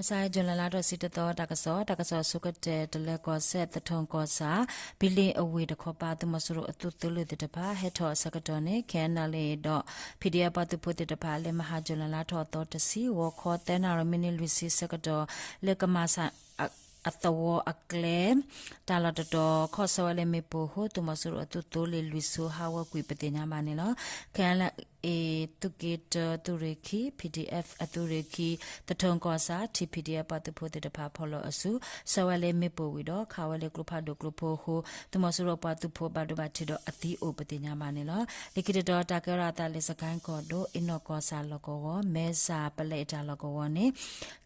မုၢ်ဆါ July လါထီၣ်တဆံတသီ တၢ်ကစီၣ်, တၢ်ကစီၣ်အဆိကတၢၢ် တလၢၤကီၢ်စဲၣ် သထူကီၢ်ဆၣ် ဘံလ့ၣ်အဝ့ၢ်တခီပၤ သုးမီၤစိရိၤအသုးသိလ့ၣ်သ့ၣ်တဖၣ် ဟဲထီၣ်အဆၢကတီၢ်န့ၣ် ခဲအံၤန့ၣ်ဒီး ဖံၣ်ဒံၣ်အပှၤသုးဖိသ့ၣ်တဖၣ် လၢမဟါ July လါထီၣ်အသီတဆံ ဂီၤခီသၢနၣ်ရံၣ်မံးနံးလွံၢ်ဆံဆၢကတီၢ် လၢကမၤဆၣ် အသဝီအကျဲ တၢ်လီၢ်တတီၤ ခီၣ်ဆၢဝဲလၢမ့ၣ်ပိၢ်အဃိ သုးမီၤစိရိၤအသုးသိလ့ၣ်လွံၢ်စိၤ ဟးဂီၤကွံာ်ပသ့ၣ်ညါဘၣ်န့ၣ်လီၤ. ခဲအံၤန့ၣ် သုးက့တၢသုးရ့ၣ်ခံ P D F အသုးရ့ၣ်ခံ သထူကီၢ်ဆၣ် T P D F ပှၤသုးဖိသ့ၣ်တဖၣ် ဖီၣ်လီၤအစု ဆၢဝဲလၢမ့ၣ်ပိၢ်ဝံၤဒီး ခးဝဲလၢကျိဖးဒိၣ်ကျိဖိအဃိ သုးမီၤစိရိၤပှၤသုးဖိဘၣ်ဒိဘၣ်ထံးဒီးအသံအိၣ်ပသ့ၣ်ညါဘၣ်န့ၣ်လီၤ. လၢခံတတီၤ တၢ်ကဲထီၣ်အသးလၢ စကဲၣ်ကီၢ်ဒိၣ် အ့ၣ်နီၣ်ကီၢ်ဆၣ်လီၢ်ကဝီၤ မဲစၢ်ပလဲအတၢ်လီၢ်ကဝီၤန့ၣ်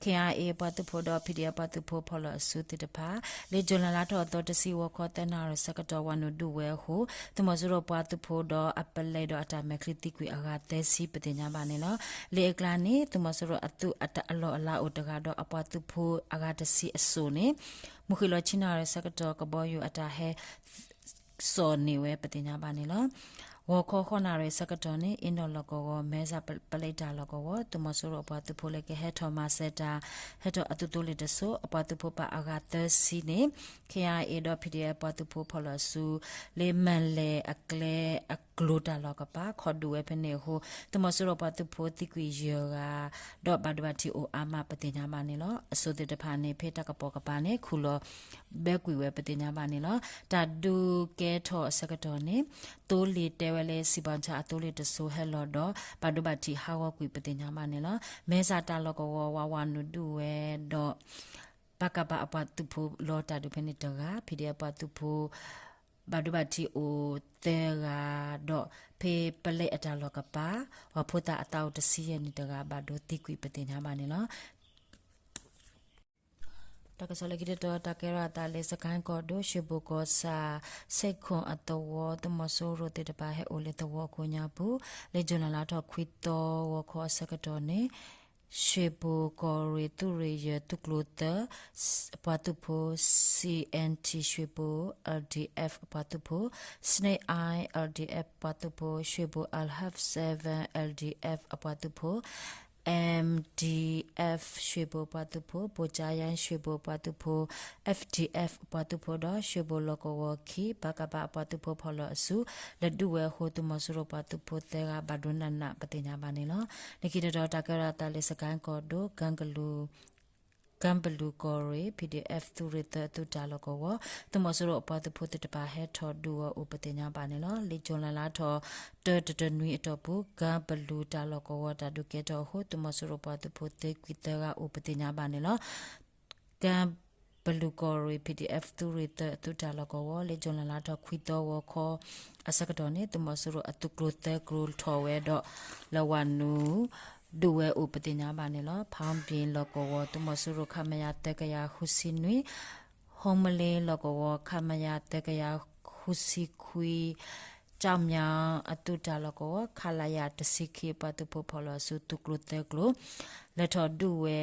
K I A ပှၤသုးဖိဒီး P D F ပှၤသုးဖိဖီၣ်လီၤအစုသ့ၣ်တဖၣ် လၢ July လါထီၣ်အသီတဆံ ဂီၤခီသၢနၣ်ရံၣ်ဆၢကတီၢ် ဝၤနုာ်ဒုးဝဲအဃိ သုးမီၤစိရိၤပှၤသုးဖိဒီးအပလဲဒီးအတၢ်မဲာ်ချံသံကွံာ်အဂၤသၢဆံပသ့ၣ်ညါဘၣ်န့ၣ်လီၤ. လၢအကျါန့ၣ် သုးမီၤစိရိၤအသုးအလီၢ်အလၤအိၣ်တဂၤဒီးအပှၤသုးဖိအဂၤတဆံအစိၣ်န့ၣ် မုၢ်ဃ့ၢ်လီၤဆံနၣ်ရံၣ်ဆၢကတီၢ် ကဘီယူၤအတၢ်ဟဲ စိာ်န့ၢ်ဝဲပသ့ၣ်ညါဘၣ်န့ၣ်လီၤ. ဂီၤခီဃိးနၣ်ရံၣ်ဆၢကတီၢ်န့ၣ် အ့ၣ်နီၣ်လီၢ်ကဝီၤ မဲစၢ်ပလဲတၢ်လီၢ်ကဝီၤ သုးမီၤစိရိၤအပှၤသုးဖိလၢကဟဲထီၣ်မၤစၢၤတၢ် ဟဲထီၣ်အသုးသိလ့ၣ်တစိၤ အပှၤသုးဖိပာ်အဂၤသၢဆံန့ၣ် K I A ဒီး P D F ပှၤသုးဖိဖီၣ်လီၤအစု လၢမၤလဲၣ်အကျဲအကျိၤတၢ်လီၢ်ကပၤ ခီၣ်ဒုးဝဲဖဲန့ၣ်အဃိ သုးမီၤစိရိၤပှၤသုးဖိသံကွံာ်ယဲၢ်ဂၤ ဒီးဘၣ်ဒိဘၣ်ထံးအိၣ်အါမးပသ့ၣ်ညါဘၣ်န့ၣ်လီၤ. အစိၣ်သ့ၣ်တဖၣ်န့ၣ် ဖဲတၢ်ကပိာ်ကပၤန့ၣ် ခူၣ်လီၤဘၢကွံာ်ဝဲပသ့ၣ်ညါဘၣ်န့ၣ်လီၤ. တၢ်ဒုးကဲထီၣ်အဆၢကတီၢ်န့ၣ် သိလ့ၣ်တဲဝဲလၢ စံးပီၤဆါအသိလ့ၣ်တစိၤဟဲလီၤဒီး ဘၣ်ဒိဘၣ်ထံးဟးဂီၤကွံာ်ပသ့ၣ်ညါဘၣ်န့ၣ်လီၤ. မဲစၢ်တၢ်လီၢ်ကဝီၤ ဝၤဝၤနုာ်ဒုးဝဲဒီး ပကဖ အပှၤသုးဖိလီၤတၢ်ဒုးဖဲန့ၣ်တဂၤ P D F ပှၤသုးဖိ ဘၣ်ဒိဘၣ်ထံးအိၣ်သၢဂၤဒီး ဖဲပလဲအတၢ်လီၢ်ကပၤ ပှၤဖိသၣ်အသးအိၣ်တဆံယဲၢ်နံၣ်တဂၤ ဘၣ်ဒိသံကွံာ်ပသ့ၣ်ညါဘၣ်န့ၣ်လီၤ. တၢ်ကစီၣ်လၢခံတတီၤ တၢ်ကဲထီၣ်အသးလၢ စကဲၣ်ကီၢ်ဒိၣ် ရွှေဘိုကီၢ်ဆၣ် စဲခိၣ်အသဝီ သုးမီၤစိရိၤသ့ၣ်တဖၣ်ဟဲအိၣ်လၢသဝီခိၣ်ညါပူၤ လၢ July လါထီၣ်ခွံသီ ဂီၤခီအဆၢကတီၢ်န့ၣ် ရွှေဘိုကီၢ်ရ့ၣ် သုးရ့ၣ်ယဲၢ် သုးကျိၤသၢ ပှၤသုးဖိ C N T ရွှေဘို L D F အပှၤသုးဖိ Snake Eye L D F ပှၤသုးဖိ ရွှေဘို Alpha seven L D F အပှၤသုးဖိ M D F ရွှေဘိုပှၤသုးဖိ ဗိုလ်ချုပ်ရန် ရွှေဘိုပှၤသုးဖိ F D F အပှၤသုးဖိဒီး ရွှေဘိုလီၢ်ကဝီၤခံ ပကဖ အပှၤသုးဖိဖီၣ်လီၤအစု လဲၤဒုးဝဲအဃိ သုးမီၤစိရိၤပှၤသုးဖိသၢဂၤ ဘၣ်ဒိနးနးပသ့ၣ်ညါဘၣ်န့ၣ်လီၤ. လၢခံတတီၤ တၢ်ကဲထီၣ်အသးလၢ စကဲၣ်ကီၢ်ဒိၣ် ကၢ်ဘလူးကီၢ်ရ့ၣ် P D F သုးရ့ၣ်သၢအသုးတၢ်လီၢ်ကဝီၤ သုးမီၤစိရိၤအပှၤသုးဖိသ့ၣ်တဖၣ်ဟဲထီၣ်ဒုးဝဲအိၣ်ပသ့ၣ်ညါဘၣ်န့ၣ်လီၤ. လၢ July လါထီၣ်တၢတတနွံအတီၢ်ပူၤ ကၢ်ဘလူးတၢ်လီၢ်ကဝီၤတၢ်ဒုးကဲထီၣ်အဃိ သုးမီၤစိရိၤပှၤသုးဖိသ့ကွံာ်သၢဂၤအိၣ်ပသ့ၣ်ညါဘၣ်န့ၣ်လီၤ. ကၢ်ဘလူးကီၢ်ရ့ၣ် P D F သုးရ့ၣ်သၢအသုးတၢ်လီၢ်ကဝီၤ လၢ July လါထီၣ်ခွံသီဂီၤခီအဆၢကတီၢ်န့ၣ် သုးမီၤစိရိၤအသုးကျိၤသၢကျိၤထီၣ်ဝဲဒီး လၢဝၤနုာ် ဒုးဝဲအိၣ်ပသ့ၣ်ညါဘၣ်န့ၣ်လီၤ. ဖၣ်ဘ့ၣ်လီၢ်ကဝီၤ သုးမီၤစိရိၤ ခမရ သၢကယၤဃုဆံနွံ ဟုမ္မလင်းလီၢ်ကဝီၤ ခမရ သၢကယၤဃုဆံခွံ ကၠီၣ်မၠီၣ်အသုးတၢ်လီၢ်ကဝီၤ ခလရ တဆံခံ ပှၤသုးဖိဖီၣ်လီၤအစု သုးကျိၤသၢကျိၤ လဲၤထီၣ်ဒုးဝဲ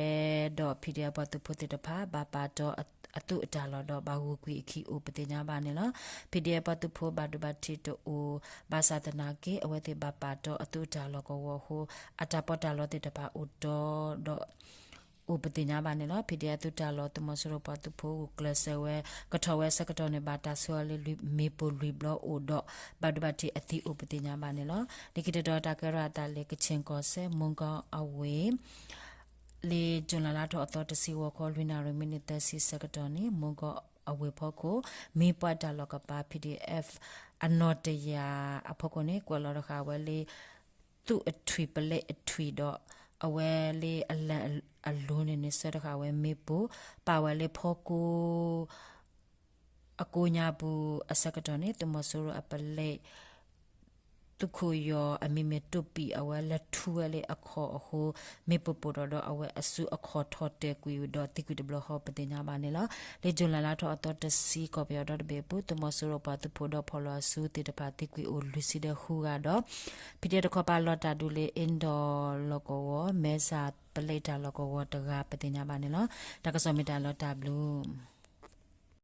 ဒီး P D F ပှၤသုးဖိသ့ၣ်တဖၣ် ဘၣ်ပာ်တီၤအသုးအတၢ်လီၢ်ဒီး ဘၣ်ဂုာ်ကွံာ်အခံအိၣ်ပသ့ၣ်ညါဘၣ်န့ၣ်လီၤ. P D F ပှၤသုးဖိဘၣ်ဒိဘၣ်ထံးတအိၣ် ဘၣ်ဆၣ်သနာ်က့ အဝဲသ့ၣ်ဘၣ်ပာ်တီၤအသုးအတၢ်လီၢ်ကဝီၤအဃိ အတၢ်ပီးတၢ်လီသ့ၣ်တဖၣ်အိၣ်တီဒီး အိၣ်ပသ့ၣ်ညါဘၣ်န့ၣ်လီၤ. P D F သုးတၢ်လီၢ် သုးမီၤစိရိၤပှၤသုးဖိဂုာ်ကျဲးစၢးဝဲ ကထီၣ်ဝဲဆၢကတီၢ်န့ၣ် ဘၣ်တၢ်ဆှၢအီၤလၢမ့ၣ်ပိၢ်လွံၢ်ဘျီအိၣ်ဒီး ဘၣ်ဒိဘၣ်ထံးအသံအိၣ်ပသ့ၣ်ညါဘၣ်န့ၣ်လီၤ. လၢခံတတီၤ တၢ်ကဲထီၣ်အသးလၢ ကခ့ၣ်ကီၢ်စဲၣ် မူကီၢ်အဝ့ၢ် လၢ July လါထီၣ်အသီတဆံဂီၤခီ လွံၢ်နၣ်ရံၣ်မံးနံးသၢဆံဆၢကတီၢ်န့ၣ် မူကီၢ်အဝ့ၢ်ဖီခိၣ် မံပှၢ်တၢ်လီၢ်ကပၤ P D F အနီၣ်တယၢ်အဖီခိၣ်န့ၣ် ကွဲးလီၤတဃာ်ဝဲလၢ သုးအထွံၣ်ပလဲအထွံၣ်ဒီး အဝဲလၢအလၢၢ်အလိၤန့ၣ်န့ၣ် ဆှၢတဃာ်ဝဲမ့ၣ်ပိၢ် ပာ်ဝဲလၢဖီကိ အကိးညါပူၤအဆၢကတီၢ်န့ၣ် သုးမီၤစိရိၤအပလဲ သုးခိၣ်ယီၤအမံၤမ့ၢ်တိၢ်ပံာ်အဝဲလဲၤထူဝဲလၢအခီၣ်အဃိ မ့ၣ်ပိၢ်ပိၢ်ထီၣ်ဒီး အဝဲအစုအခီၣ်ထီၣ်တဲာ်ကွံာ်ဒီးသံကွံာ်တဘျီဃီပသ့ၣ်ညါဘၣ်န့ၣ်လီၤ. လၢ July လါထီၣ်အသီတဆံ ကီၢ်ပယီၤဒီတဘ့ၣ်အပူၤ သုးမီၤစိရိၤပှၤသုးဖိဒီးဖီၣ်လီၤအစုသ့ၣ်တဖၣ်သံကွံာ်အိၣ်လွံၢ်ဆံဒီးဃုဂၤဒီး ဖံးဒဲး တခီပၤလီၤတၢ်ဒုးလၢ အ့ၣ်ဒီးလီၢ်ကဝီၤ မဲစၢ်ပလဲတၢ်လီၢ်ကဝီၤတဂၤပသ့ၣ်ညါဘၣ်န့ၣ်လီၤ. တၢ်ကစီၣ်မ့ၢ်တၢ်လီၤတၢ်ဘျုး